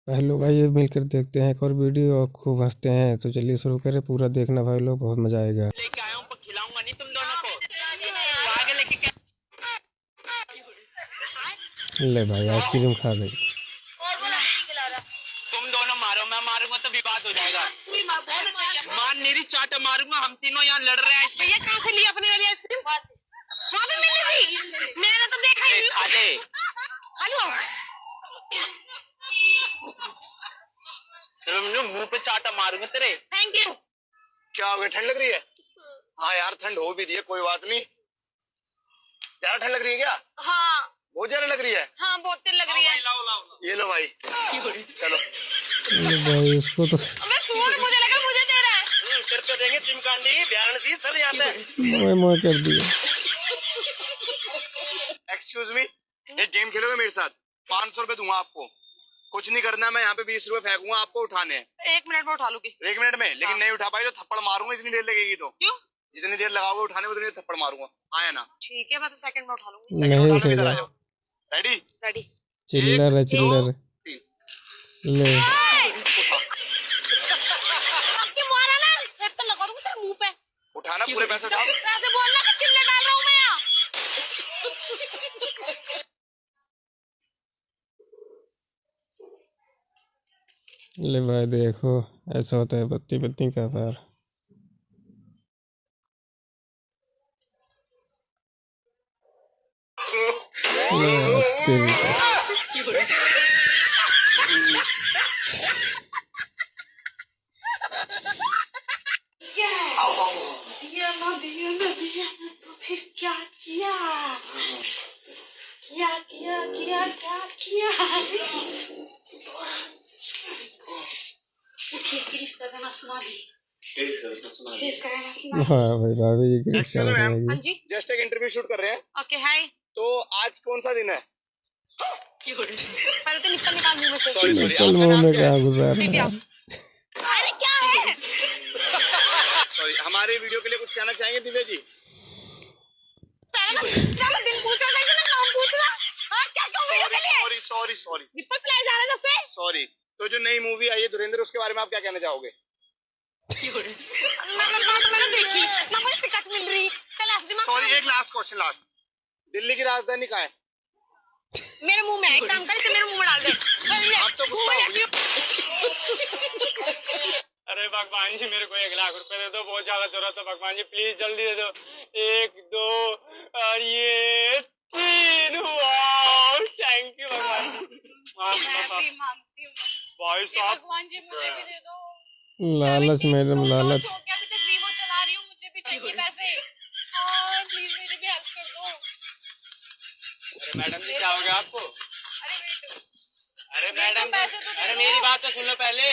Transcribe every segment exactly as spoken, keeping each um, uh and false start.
पहलो भाई, ये मिलकर देखते हैं एक और वीडियो और खूब हंसते हैं। तो चलिए शुरू करें, पूरा देखना भाई लोग, बहुत मजा आएगा। लेके आया हूँ, पर खिलाऊंगा नहीं तुम दोनों को। पागल है कि क्या? ले भाई, आइसक्रीम खा गई। तुम दोनों मारो, मैं मारूंगा तो विवाद हो जाएगा। मान नहीं रही, चाटा मारूंगा। हम तीनों यहाँ लड़ रहे हैं। भैया, कहाँ से ली अपने वाली आइसक्रीम? वहाँ पे मिली थी, मैंने तो देखा ही नहीं। खा ले। खा लो। चलो, मुंह पे चाटा मारूंगा तेरे। Thank you। क्या हो गया, ठंड लग रही है? हाँ यार, ठंड हो भी रही है, कोई बात नहीं। ज्यादा ठंड लग रही है क्या? हाँ। बहुत ज्यादा लग रही है? हाँ, बहुत तेज लग रही है। ये लो भाई, चलो। ये भाई, इसको तो अबे सुअर, मुझे लगा मुझे दे रहा है। हम्म, तेरे को देंगे चिमकांडी, वाराणसी, चल यहाँ से। मोए मोए कर दिया। Excuse me, एक गेम खेलोगे मेरे साथ? पाँच सौ रुपए दूंगा आपको। कुछ नहीं करना, मैं यहाँ पे बीस रुपए फेंकूंगा, आपको उठाने हैं। एक मिनट में उठा लूंगी। एक मिनट में? लेकिन हाँ। नहीं उठा पाई तो थप्पड़ मारूंगा, इतनी देर लगेगी तो। क्यों? जितनी देर लगाओगे उठाने में, उतनी देर थप्पड़ मारूंगा। आया ना? ठीक है, मैं तो सेकंड में उठा लूंगी। सेकंड नहीं उठाना, इधर आ उठेगा। जाओ। रेडी? रेडी। चिल्लर है, एक, दो, चिल्लर। तीन। ले। आपके मारा ना, फिर तो लगा दूंगा तेरे मुंह पे। उठाना, पूरे पैसे उठाओ। ऐसे बोलना कि चिल्लर डाल रहा हूँ मैं यहाँ। ले भाई, देखो, ऐसा होता है पति पत्नी का प्यार। ले, तेरी तो। दिया ना, दिया ना, दिया ना, तो फिर क्या किया? किया, किया, किया, क्या किया? ये किस का गाना सुना दी? किस का गाना सुना दी? हाँ भाई, भाभी जी, किस का गाना सुना दी? हाँ जी। Just एक interview shoot कर रहे हैं। Okay, hi। तो आज कौन सा दिन है? पहले तो निप्पल निकाल मुंह में से। Sorry, sorry, निप्पल आपका मुंह नाम में क्या है? कहाँ घुसा रहा है? दिव्या। अरे क्या है? Sorry, हमारे वीडियो के लिए कुछ कहना चाहेंगे दिव्या जी? पहले तो, पहले दिन पूछ रहा था, इतना नाम पूछ रहा। हाँ, क्या, क्या वीडियो के लिए? Sorry, sorry, sorry। निप्पल पिलाए जा रहे हैं सबसे। Sorry, तो जो नई मूवी आई है धुरंधर, उसके बारे में आप क्या कहना चाहोगे? मैं तो, मैं तो, मैंने देखी, ना मुझे टिकट मिल रही। चल, आज दिमाग Sorry, खराब। एक last question, last। दिल्ली की राजधानी कहाँ है? मेरे मुंह में है, एक काम कर, इसे मेरे मुंह में डाल दे। अब तो गुस्सा हो गया। अरे भगवान जी, मेरे को एक लाख रुपए दे दो, बहुत ज्यादा जरूरत है भगवान जी, please जल्दी दे दो। एक, दो, और ये तीन। Wow, thank you भगवान जी। माफ, मैं माफ, भी मांगती हूँ। भाई ये साहब। भगवान जी, मुझे भी दे दो। लालच madam, लालच। जो क्या अभी तक Vivo चला रही हूँ, मुझे भी चाहिए पैसे। हाँ, please मेरी भी help कर दो। अरे madam जी, क्या हो गया आपको? अरे wait। अरे madam, पैसे तो दे दो। अरे मेरी बात तो सुन लो पहले।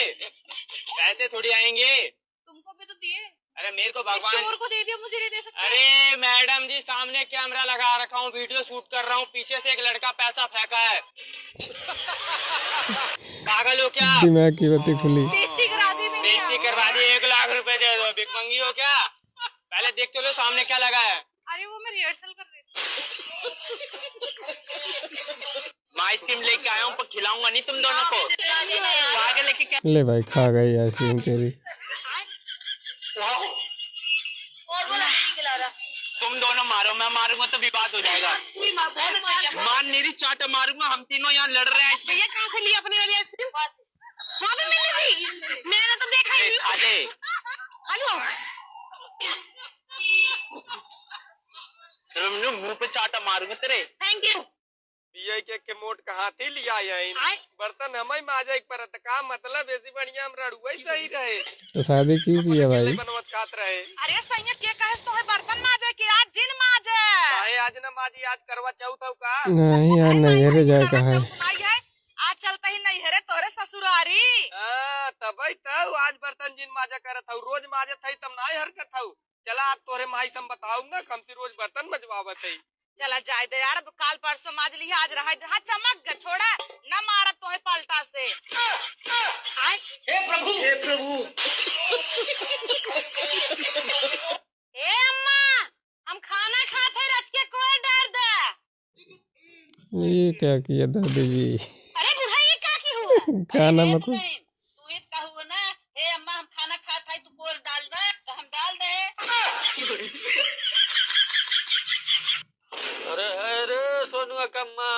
पैसे थोड़ी आएंगे। तुमको भी तो दिए। अरे मेरे को भगवान चोर को दे दिया, मुझे नहीं दे सकते। अरे madam जी, सामने camera लगा रखा हूँ, video shoot कर रहा हूँ, पीछे से एक लड़का पैसा फेंका है। पागल हो क्या? दिमाग की बत्ती खुली। बेइज्जती करा दी मैंने। बेइज्जती करवा दी, एक लाख रुपए दे दो, भिखमंगी हो क्या? पहले देख तो लो सामने क्या लगा है। अरे वो मैं rehearsal कर रही थी। मैं आइसक्रीम लेके आया हूँ, पर खिलाऊंगा नहीं तुम दोनों को। पागल है कि क्या? ले भाई, खा गई आइसक्रीम तेरी। तुम दोनों मारो, मैं मारूंगा तो विवाद हो जाएगा। मान नहीं रही, चाटा मारूंगा, हम तीनों यहाँ लड़ रहे हैं। भैया, कहाँ से ली अपने वाली आइसक्रीम? वहाँ पे मिली थी, मैंने तो देखा ही नहीं। खा ले। खा लो। चलो, मुंह पे चाटा मारूंगा तेरे। Thank you। पिए के, के मोट कहाँ थी लिया यही? आय। बर्तन हमई माजे के परत, का मतलब, ऐसी बढ़िया हम रड़ुआ ही सही रहे। तो शादी क्यों अपन किया अकेले भाई? बनवत खात रहे। अरे सैया, के कहेस तोहे बर्तन माजे के, आज जिन माजे। काहे आज न माजी, आज करवा चौथ हौ का? नहीं यार, अरे नहीं, नैहरे आज जाए करवा कहाँ है? चौथ नहीं है, आज चलते ही नैहरे तोहरे ससुरारी। हाँ, तबई तौ आज बर्तन जिन माजा करत हौ, रोज माजत हई तब नाय हरकत हौ। चला आज तोहरे माई से हम बताउब ना, हमसे रोज बर्तन मजवावत हई। चला जाए दे यार, अब काल परसों माज लिहा, आज रहा दे। हाँ, चमक ग, छोड़ा, न मारब तोहे पलटा से। आय। हे प्रभु, हे प्रभु। ए अम्मा, हम खाना खात है, रच के कोई डार दे। ये क्या किया दादी जी? अरे बूढ़ा, ये का की हो? खाना में कुछ नहीं। तू ही तो कहू ना, "हे अम्मा, हम खाना खात हई, तू कोर डाल दे," तो हम डाल दे। अरे है रे सोनुआ कम्मा।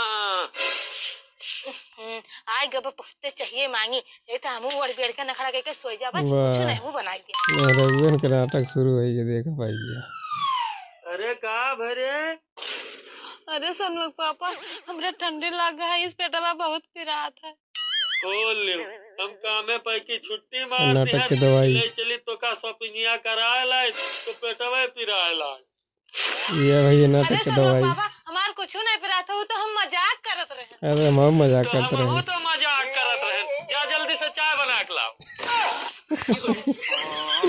हम्म, आइ गब पहुँचते चाहिए मांगी, नहीं तो हमहू बड़ बेड़ के नखड़ा करके सोई जाबे, वाह। कुछ नहीं हमहू बनाई दिया। रघुवन के नाटक शुरू होई गए, देखा पाइए। अरे का भरे? अरे सोनुआ के पापा, हमरे ठंडी लाग है, इस पेटवा बहुत पिरात है। खोल लियो, हम कामे पे की छुट्टी मार नाटक दिया, के दवाई। ले चली तो का शॉपिंगिया कराए लाई, तो पेटवे पिराए लाई। ये भाई, ये नाटक अरे के सोनू दवाई। बाबा, हमार कुछ नहीं पिरात हो, तो हम मजाक करत रहे। अरे, हम मजाक तो करत हम रहे। तो मजाक करत रहे। जा जल्दी से चाय बना के लाओ।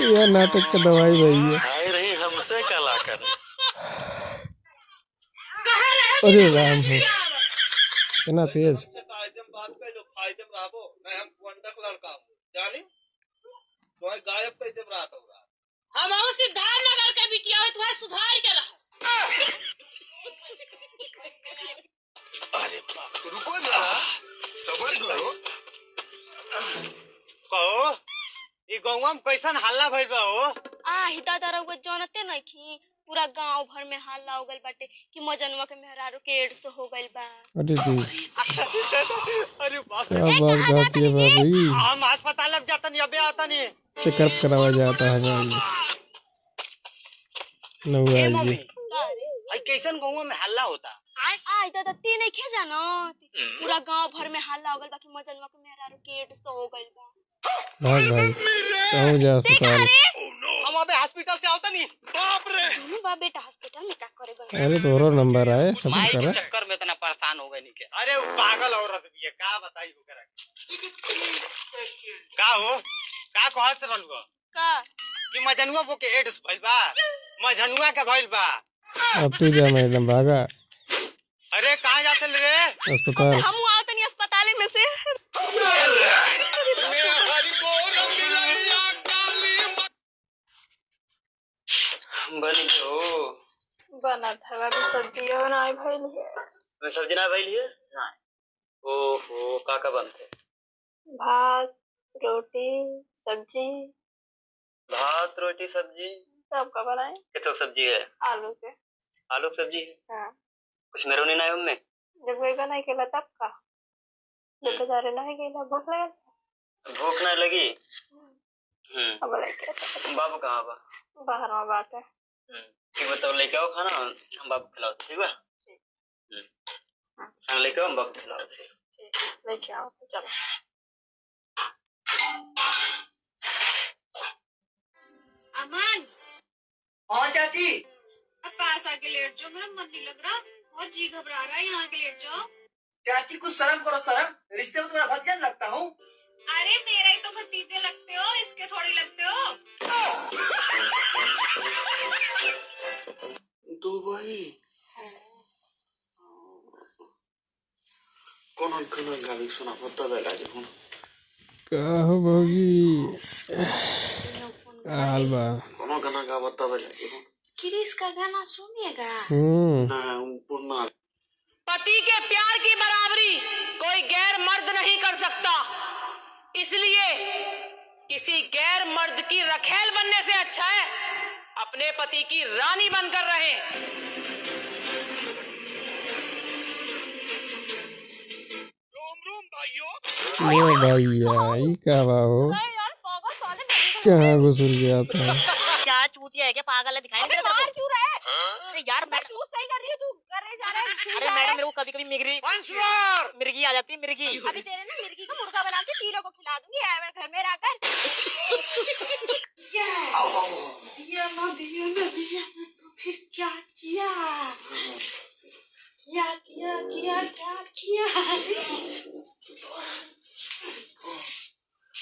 ये नाटक के दवाई भाई है। आए रही हमसे कलाकार। अरे राम हो, इतना तेज। गायब कर देब रात हो रात। हम आऊ सिद्धार्थ नगर के बिटिया हो, तुम्हारे सुधार के रहो। अरे बाप रे। रुको जरा, सबर करो। कहो, ई गौवा में कैसन हल्ला भइल बा हो? आ, ही दादा रउआ जानते नइखी, पूरा गांव भर में हल्ला हो गइल बाटे कि मजनुआ के मेहरारू के एड्स हो गइल बा। अरे रे। अरे बाप रे। क्या ए, बात कहाँ जाती है जाता भाभी? हम अस्पताल अब जाता नहीं, अबे आता नहीं। चेकअप करावा जाता है भाई। नहुआ ए मम्मी, आइए। का रे? भाई कैसन गौवा में हल्ला होता? आय, आय दादा, ते नइखे जानत? पूरा गांव भर में हल्ला हो गइल बा कि मजनुआ के मेहरारू के एड्स हो गइल बा। भाग भाई, कहूँ जा अस्पताल। हम अबे हॉस्पिटल से आवता नहीं। बाप रे। दोनों बाप बेटा हॉस्पिटल में का करे गए? अरे तोहरो नंबर आए, सबर माई के करे। चक्कर में इतना परेशान हो गए नहीं के। अरे वो पागल औरत भी है, का बताई ओकरा। का हो? का कहत रहलू हो? का? कि मजनुआ बो के एड्स भइल बा, मजनुआ के भइल बा। अब तू जा मैडम, भागा। अरे कहाँ जाते ले रे? अस्पताल। हम आवा तनी अस्पताल में से। बनी के हो? बनत है, अभी सब्जियो ना भइल है। अभी सब्जी ना भइल है? ना। ओहो, का का बनते? भात, रोटी, सब्जी। भात, रोटी, सब्जी? सब का बनाए। कितना सब्जी है? आलू के। आलू की सब्जी है? हाँ। कुछ मेरे नहीं ना है उनमें? जब गई बनाई के ला तब का? जब हम्म। बाजारे ना गई ला, भूख लगे। भूख ना लगी? हम्म। हम्म। अब लगे। बाबू कहाँ बा? बाहर में बात है। हम्म। ठीक बा, तब लेके आओ खाना, हम बाबू खिलाओ, ठीक बा? हम्म। हाँ, लेके आओ, हम बाबू खिलाओ, ठीक। ठीक, लेके आओ, चलो। अमन। हाँ चाची। अब पास आके लेट जाओ, मेरा मन नहीं लग रहा, बहुत जी घबरा रहा है, यहाँ आके लेट जाओ। चाची, कुछ शर्म करो, शर्म। रिश्ते में तुम्हारा भतीजा नहीं लगता हूँ। अरे, मेरा ही तो भतीजे लगते हो, इसके थोड़ी लगते हो। दुबई। कौन गाना गावे सुना, बता दे लाजे हूँ। का हो भौजी? का हाल बा? कौन गाना गावा, बता दे लाजे हूँ। क्रिस का गाना सुनिएगा। हम्म। ना, ऊपर ना। पति के प्यार की बराबरी कोई गैर मर्द नहीं कर सकता, इसलिए किसी गैर मर्द की रखेल बनने से अच्छा है अपने पति की रानी बनकर रहें। ए भैया, ई का बा हो? अरे यार, पागल साले, मेरी कहाँ घुसुर गया था? क्या चूतिया है क्या? पागल है, दिखाई नहीं देता तेरे को? मार क्यों रहा है? अरे यार, मैं शूज सही कर रही हूँ, तू करे जा रहा है। अरे मैडम, मेरे को कभी-कभी मिर्गी, मिर्गी आ जाती है, मिर्गी। अभी तेरे ना मिर्गी को मुर्गा बना के तीनों को खिला दूंगी, आए घर में रहकर। दिया ना, दिया ना, दिया ना, तो फिर क्या किया? क्या किया, किया, क्या किया?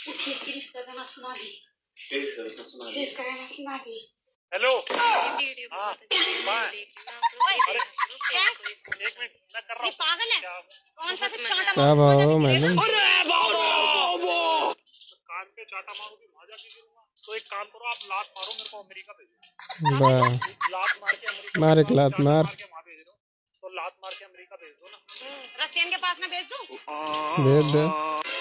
उठिए, क्रिस का गाना सुना दे। क्रिस का गाना सुना दे। क्रिस का गाना सुना दे। हेलो। हाँ, बाय। अरे, एक मिनट, मैं कर रहा हूँ। पागल है? कौन सा चांटा मार रहा है? अरे बाबा, बाबा। कान पे चांटा मारूंगी, माजा भी गिरूंगा। तो एक काम करो, आप लात मारो, मेरे को अमेरिका भेजो। वाह। लात मार के अमेरिका मार एक लात मार। मार के वहाँ भेज दो। तो लात मार के अमेरिका भेज दो ना। रसियन के पास ना भेज दूं? भेज दे।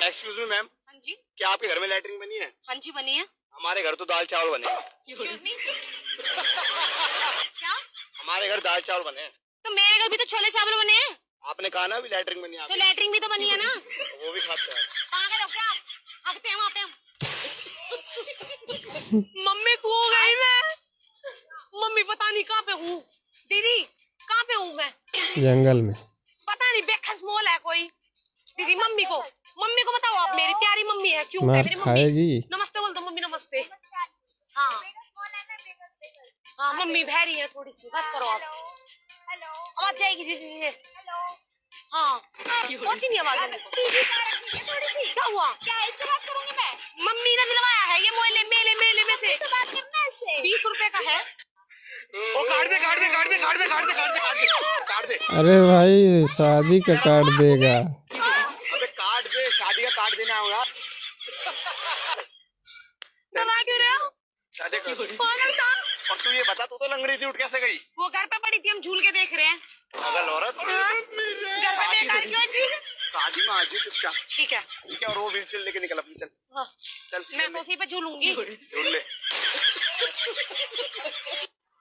Excuse me ma'am, हाँ जी। क्या आपके घर में latrine बनी है? हाँ जी, बनी है। हमारे घर तो दाल चावल बने हैं। Excuse me? क्या? हमारे घर दाल चावल बने हैं। तो मेरे घर भी तो छोले चावल बने हैं। आपने कहा ना अभी latrine बनी है तो आपके। Latrine भी तो बनी है ना। वो भी खाते हैं। पागल हो क्या? हगते हैं वहाँ पे हम। मम्मी, खो गई मैं। मम्मी, पता नहीं कहाँ पे हूँ। दीदी, कहाँ पे हूँ मैं? जंगल में। पता नहीं, बेकस मोल है कोई। दीदी, मम्मी को, मम्मी को बताओ आप, मेरी प्यारी मम्मी है, क्यों है मार मेरी मम्मी? खाएगी। नमस्ते बोल दो मम्मी, नमस्ते। हाँ। हाँ, मम्मी बहरी है थोड़ी सी, बात करो आप। हेलो। आवाज जाएगी दीदी, दीदी। हेलो। हाँ। पहुंची नहीं आवाज मम्मी को। दीदी, क्या हुआ? क्या इससे बात करूंगी मैं? मम्मी ने दिलवाया है ये मोले, मेले, मेले में से। तो बात करना है इससे। बीस रुपए का है। ओ, काट दे, काट दे, काट दे। अरे भाई, शादी का काट देगा। अबे काट दे, शादी का काट देना होगा। दबा क्यों रहे हो? शादी कर। पागल सा। और तू ये बता, तू तो लंगड़ी थी, उठ कैसे गई? वो घर पे पड़ी थी, हम झूल के देख रहे हैं। पागल औरत। हाँ। घर पे बेकार क्यों है जी? शादी में आ जाइए चुपचाप। ठीक है। ठीक है, और वो wheelchair लेके निकल अपनी, चल। हाँ। चल, मैं चल तो ले। उसी पे झूलूंगी। झूल ले।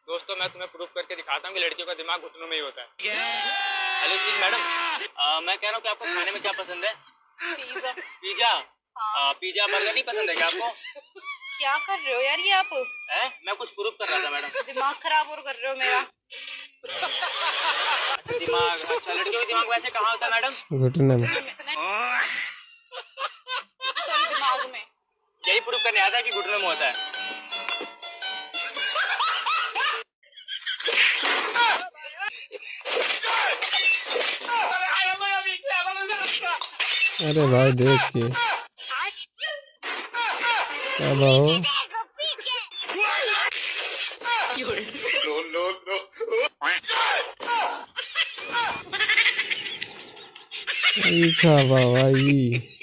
दोस्तों, मैं तुम्हें prove करके दिखाता हूँ कि लड़कियों का दिमाग घुटनों में ही होता है। Hello, excuse madam, अ, मैं कह रहा हूँ कि आपको खाने में क्या पसंद है? Pizza। Pizza? हाँ। अ, pizza, burger नहीं पसंद है क्या आपको? क्या कर रहे हो यार ये आप? हैं? मैं कुछ prove कर रहा था, madam। दिमाग खराब और कर रहे हो मेरा। अच्छा, दिमाग, अच्छा, लड़कियों के दिमाग वैसे कहाँ होता है, madam? घुटने में। सही दिमाग में। यही prove करने आता है कि घुटनों में होता है। अरे भाई, देख के। अब आओ। ई का बा भाई?